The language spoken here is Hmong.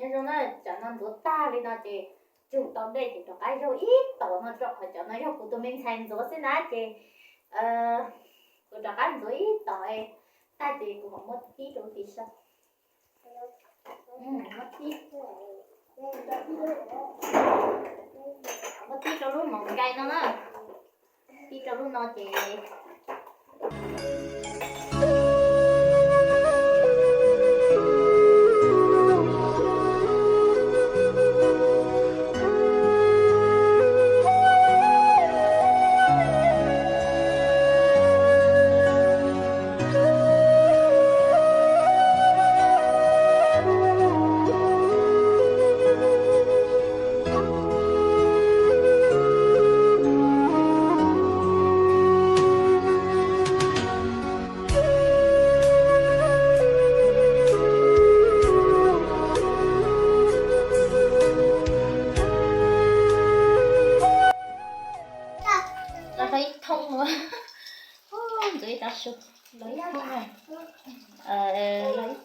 Nyob zoo na, cov no ntxuav tag li no ces tsum tau dej ces rov qab yaug ib tom no, rau qhov cov no yog kuv tus me ntxhais ntxuav xwb na ces kuv rov qab ntxuav ib tom tag ces kuv mam muab tib rau tim saum. Muab tib, muab tib rau lub mom nkai no na. Tib rau lub no ces Los ib thooj ua, ntxuav ib tav su, los ib thooj, los ib